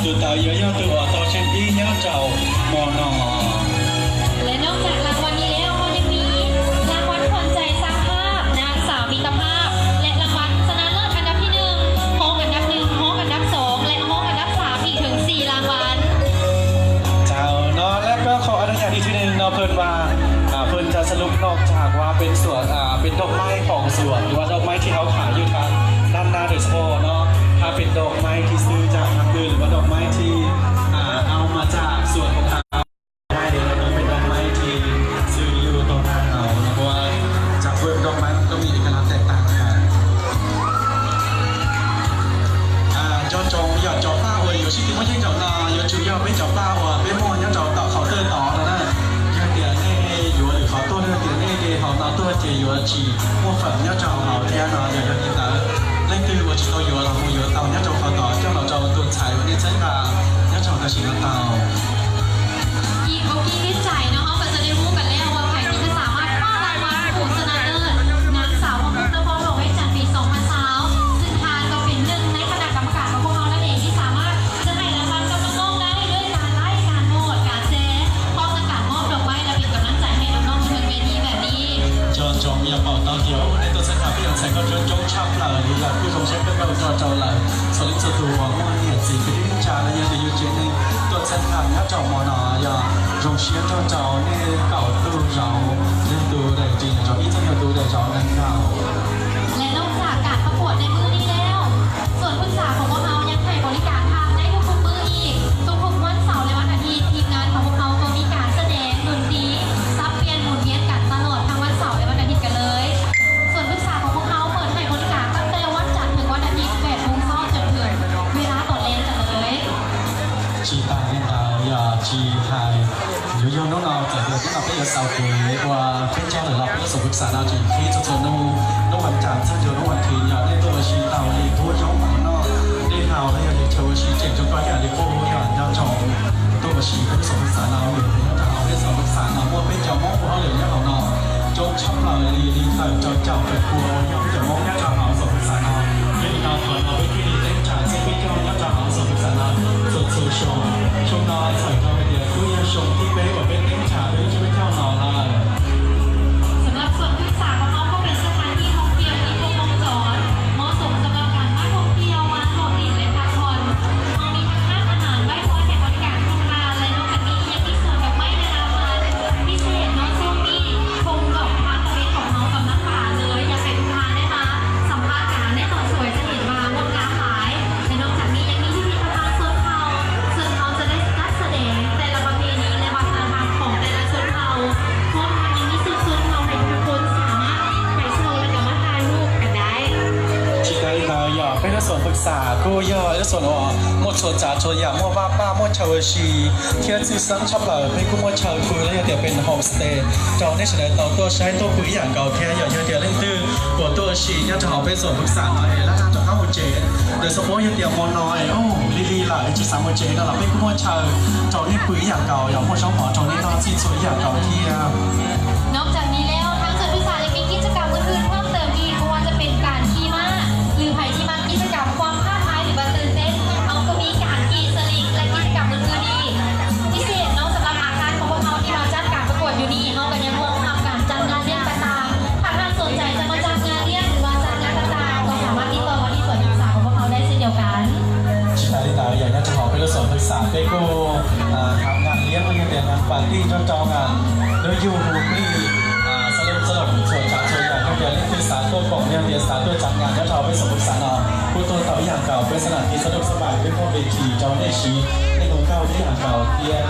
Tus tawv yuav yog tus uas tau xeem ib nyob rau hmo no. และนอกจากรางวัลนี้แล้วก็ยังมีรางวัลขวัญใจสร้างภาพ นางสาวมิตรภาพ และรางวัลชนะเลิศอันดับที่หนึ่ง ห้องอันดับหนึ่ง ห้องอันดับสอง และห้องอันดับสาม อีกถึงสี่รางวัล เจ้าเนาะ และก็ขออนุญาตอีกทีหนึ่งเนาะ เพื่อนว่า อ่า เพื่อนจะสรุปนอกจากว่าเป็นสวน อ่า เป็นดอกไม้ของสวน หรือว่าดอกไม้ที่เขาขายอยู่ทางด้านหน้าโดยเฉพาะเนาะ ถ้าเป็นดอกไม้ที่ซื้อจากทางอื่น หรือว่าดอกไม้ที่ อ่า เอามาจากสวนของเขา ได้เลย แล้วก็เป็นดอกไม้ที่ซื้ออยู่ตรงหน้าเขานะ เพราะว่าจากเพื่อนดอกไม้มันก็มีเอกลักษณ์แตกต่างกัน Cov tsoom yog cov paj uas yuav sib tw muaj yeej zaum no yuav tsum yog peb cov paj uas peb muaj nyob rau tom qhov twg tod no na. Yog tias nej yuav lwm qhov tuaj, yog tias nej de hauv no tuaj ces yuav tsis muaj feem nyob rau hauv thiab no, yog yog li ntawd leej twg uas tsis tau yuav los mus yuav tau nyob rau qhov tod coj los rau tus ntxhais uas nej txhawb nqa nyob rau tam sim no tau. Ib ua kij lib txais no hov koj txawm de hu kam le ua khaim kij txawm xam mas paj las mas tus sas nas lawm, nab xav ua mus rau poj luam ej tsam pis xoom phav xaus, xwm thas kom pem nws neb khab nas kam kas kom poj hau nab es kij xam mas txhawb nqa las mas rau poj luam nab es lub kas laib kas num kas txheb, poj xav kam mob dua paib las pem kam nab txais hais dua nub mus hwm ve di vam di. Cov tsoom yog paub tau tias nej tuaj txhawb nqa peb yog ntxhais koj coob coob tshaj plaws li lawm, kuj zoo siab kawg nkaus rau rau lawm. Txhua leej txhua tus uas muaj niam txiv kwv tij neej tsa los yog tias yus tsev neeg tuaj txhawb nqa nyob rau hmo no yog zoo siab nrog rau nej kaum tug zauv, leej twg daim ris zauv ib, txheej yog tus daim zauv nees nkaum. และนอกจากการประกวดในมื้อนี้แล้ว สวนพฤกษาของพวกเรายังให้บริการทางได้ทุกๆมื้ออีก ทุกๆวันเสาร์และวันอาทิตย์ ทีมงานของพวกเราก็มีการแสดงดนตรี สับเปลี่ยนหมุนเวียนกันตลอดทั้งวันเสาร์และวันอาทิตย์กันเลย ส่วนพฤกษาของพวกเราเปิดให้บริการตั้งแต่วันจันทร์ถึงวันอาทิตย์ แปดโมงเช้าจนถึงเวลาตอนแลงกันเลย Tsis tas li ntawd yog tsis hais, yuav yog hnub no txawm tias hnub no peb yuav xaus kev ua peb caug lawm los peb lub xeem Pwv Xam no tseem qhib txhua txhua hnub, hnub vas cas txog rau hnub vas thiv yog nej tuaj ua si tau li, pub zaub mov noj dej haus los yog tias chaw ua si tseem rau koj ib yam li pub yog nco ntsoov tuaj ua si peb lub xeem Pwv Xam no, vim tias nyob rau hauv peb xeem Pwv Xam no muaj peb cov Hmoob ua hauj lwm nyob hauv no coob tshaj plaws li li ntawm rau caum feem pua yog peb cov Hmoob nyob rau hauv xeem Pwv Xam no. Yog li no qhov no peb thiaj li teeb tsam xeeb peb caug nyob rau hauv xeem Pwv Xam no txhua txhua xyoo. Xyoo no txhais tau hais tias kuj yog xyoo thib peb uas peb teeb tsam peb lub tsiab peb caug no lawm. สำหรับสวนพฤกษาของเราก็เป็นสถานที่ท่องเที่ยวที่ครบวงจร เหมาะสมสำหรับการมาท่องเที่ยว มาโหลดหลิ่นและพักผ่อน เรามีทั้งร้านอาหาร ไหว้พระ แห่บริการครบครัน และนอกจากนี้ยังมีสวนดอกไม้นานาพันธุ์ พิเศษเนาะ ช่วงนี้ชมดอกทานตะเวนของเรากำลังบานเลย อยากให้ทุกท่านได้มาสัมผัสกัน แน่นอนสวยจะเห็นว่างดงามหลาย และนอกจากนี้ยังมีพิพิธภัณฑ์ชนเผ่า ซึ่งเราจะได้จัดแสดงแต่ละประเพณีและวัฒนธรรมของแต่ละชนเผ่า พร้อมทั้งยังมีชุมชนเผ่าให้ทุกคนสามารถไปเที่ยวและก็มาถ่ายรูปกันได้ Tsis tas li ntawd yog peb lub xeem Pwv Xam kuj yog ib lub xeem uas muaj txhua tsav txhua yam, muaj vaj paj, muaj chaw ua si thiab tshwj xeeb tshaj plaws peb kuj muaj chaw pw los yog tias peb homestay rau nej sawv daws tau tuaj saib tuaj pw ib yam nkaus thiab. Yog yog tias leej twg uas tuaj ua si nyob rau hauv peb xeem Pwv Xam no es laj laj rov qab mus tsev, lawv xav pub yog tias hmo no es lig lig lawm tsis xav mus tsev no los peb kuj muaj chaw rau nej pw ib yam nkaus, yog muaj zaub mov rau nej noj txhij txhua ib yam nkaus thiab.นอกจากนี้แล้ว ทางสวนพฤกษายังมีกิจกรรมอื่นๆเพิ่มเติมอีก ไม่ว่าจะเป็นการขี่ม้า หรือใครที่มักกิจกรรมความท้าทายหรือว่าตื่นเต้น เราก็มีการขี่สลิงและกิจกรรมอื่นๆอีก พิเศษเนาะ สำหรับอาคารของพวกเราที่มาจัดการประกวดอยู่นี่ เราก็ยังรองรับการจัดงานเลี้ยงต่างๆ หากท่านสนใจจะมาจัดงานเลี้ยงหรือว่าจัดงานต่างๆ ก็สามารถติดต่อมาที่สวนพฤกษาของพวกเราได้เช่นเดียวกัน Tsis tas li ntawd yog nyob rau hauv peb lub xeem Pwv Xam peb kuj hab nas liab los yog tias nas pas tij nrog rau nas lub yug hu plig, xab lub txoj lom txhua tsav txhua yam, yog tias leej twg xav tuaj koom yog tias xav tuaj tsav nas nyob rau hauv peb xeem Pwv Xam no kuj tuaj tau ib yam nkaus, peb xab nas thiab xab lub xab vais peb muaj ves thim rau nej siv, nej hu nkauj ib yam nkaus thiab.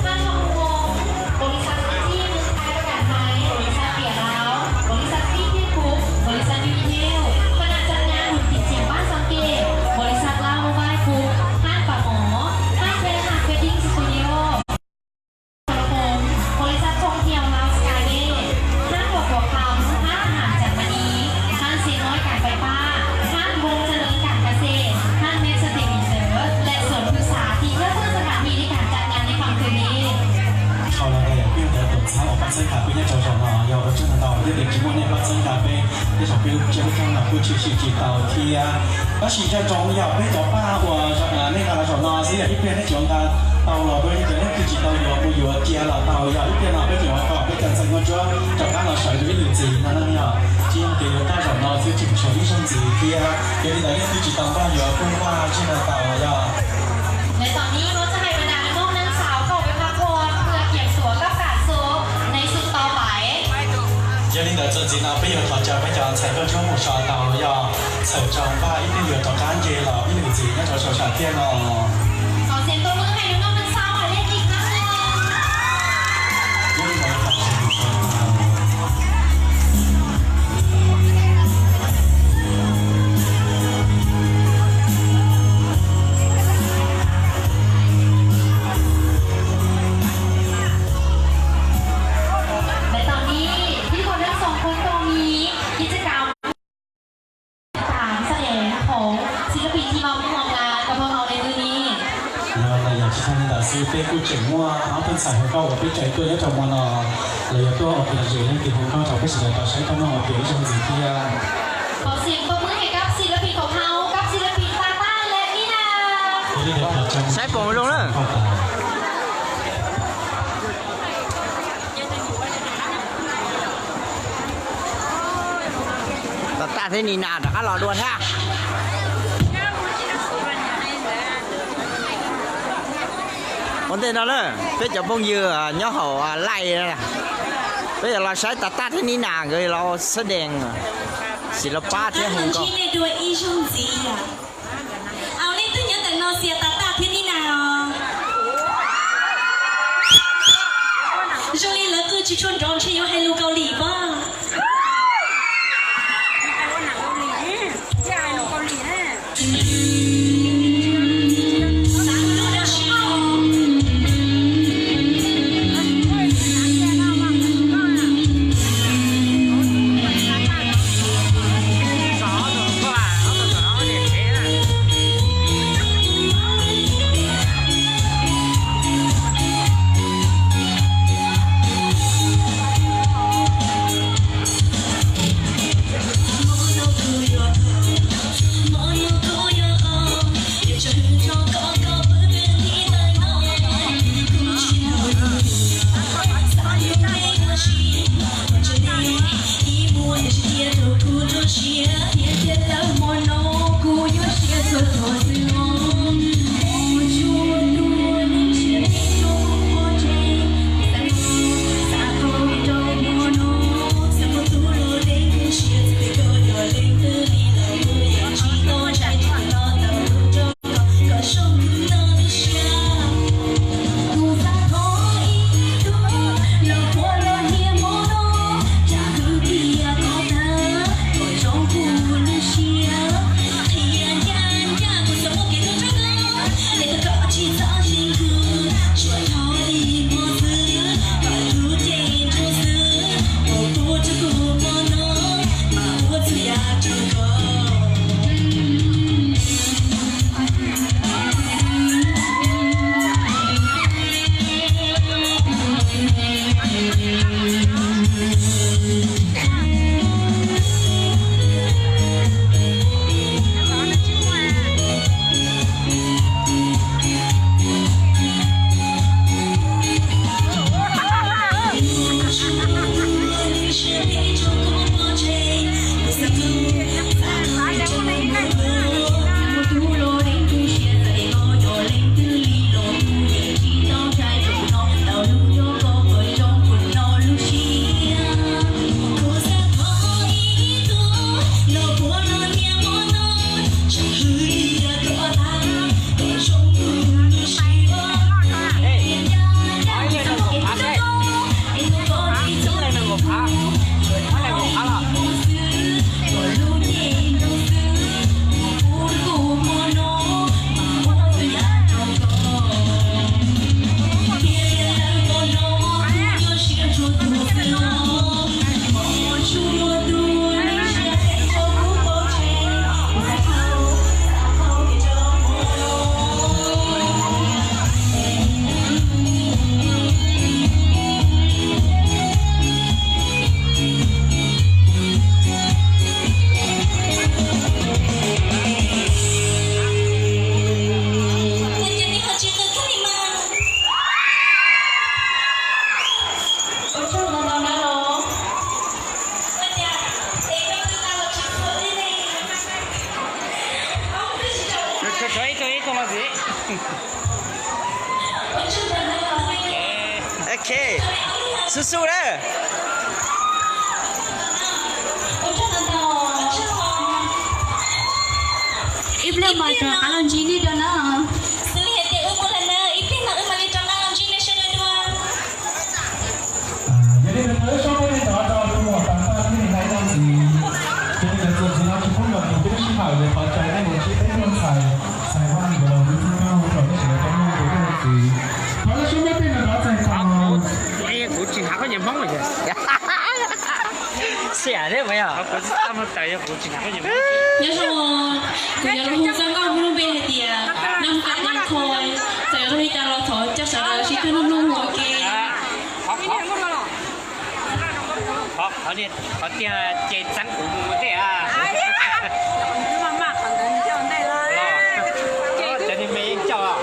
Văn phòng khu, บริษัทอาชีพเมืองไทยประกันภัย บริษัทเปียร์ลาว บริษัทซีเคนกรุ๊ป บริษัทยูนิเทล คณะจัดงานบุญกิจเจียงบ้านสังเกต บริษัทลาวโมบายกรุ๊ป ห้างปะหมอ ห้างเทนฮาร์ดเวดดิ้งสตูดิโอ บริษัทท่องเที่ยวลาวสกายเวย์ ห้างดอกบัวคำ ห้างอาหารจันทมณี ห้างเซ Yog tias tsis muaj nej pab txhawb nqa peb, tej zaum peb lub tsev lub kheej no kuj tshwm sim tsis tau thiab. Tab sis nco ntsoov yog peb cov paj uas nej nqa los zaum no xwb, yog ib pliag nej tsis nqa tau los rau yog tias leej twg tsis tau yuav mus yuav cia los tau, yog ib pliag no peb tseem ua kom peb cov ntxhais nkauj ntsuab rov qab los sawv rau ib lwm ntxiv no na yom. Tsis yog tias yuav tag zaum no xwb, tseem tshuav ib zaug ntxiv thiab. Yog li ntawd leej twg tsis tau npaj yuav kuj npaj tseg no tau yom. Lawv tom nib nuav txhaj hais ua nas nub neej xaus kauj peb pab qhua pw kiam tuam kab kam xu nev xu tau pais. Yog li ntawd txuas ntxiv no peb yuav thov caw peb cov ntxhais nkauj ntsuab mus so tau yog txhawm tsaus npaj ib pliag yuav rov qab nce los ib lwm ntxiv nyob rau saum sam tiaj no. Qhov xiam tuaj wb hais nub neej xaus hais leej twg qab no. Lawv tom nib, peb kuj neej xaus kua tau nib, ib txij kam tham xab es hauv xib lab pis thi mau muaj na, koj pab hau le nws ni. Yog li yog tsis tag li ntawd xwb, peb kuj tseem muaj ob tug ntxhais hluas nkauj uas peb tseem tuaj nyob rau hmo no, lawv yuav tuaj ua kev lom zem leej twg hluas nkauj rau peb sawv daws tau saib rau mloog ua kev ib zaug ntxiv thiab. Qhov xiam tuaj wb hais kab xib lab pis kaum hau, kab xib lab pis tas tag le nib na. Saib poom zoo na. Tom tag thiab ni na rov qab los dua thiab. Ua ntej no na, peb cov phooj ywg nyob hauv live, peb yuav los saib tom tag thiab ni na nkawd los xab dees, xim los pab thiab hluas nkauj. Au, leej twg nyob ntawm no xiam tom tag thiab ni na os. Zoo li lawv qw tsis tshua nrov ntshe yuav hais lus Kaus Lim pob. Xub xub na. Ib pliag mas rov qab los ntsib nej dua na. Xws li hais tias wb mus lawm na, ib pliag no wb mam li rov qab los ntsib nej sawv daws dua. Yog li ntawd thov ib tsoom phooj ywg nrog rau tus muam Paj Paj thiab niam Nais Noo Ntxiv, ces nej cov txuas ntxiv no tsis pub nkawd mus peb lub sij hawm, ces thov caw nej mus ntsib peb tug ntxhais, ntxhais Vaj Nkauj los tus txheeb Nkauj rau nej sawv daws tau mloog tus txheeb ntxiv. Thov lub suab muab peb nrog rov txais tos. Kuv tsis hnav khaub ncaws Hmoob os. Xiam thiab mas yog. Kuv tsis hnav khaub ncaws Hmoob. Nyob zoo, kuv yuav los hu txoj nkauj muaj lub npe hais tias Naj Nqa Naj Khoi. Txawm yog li cas los thov coj sawv daws sib cog nug mloog ua ke. Qhov tiag ces txeeb kuv mus ua ntej a. Cov niag me yeej coj.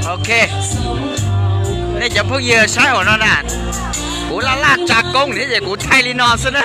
Ok, nej cov phooj ywg saib hauv no na, kuv laj laj tsa koob thiab ces kuv thaij li no xwb na.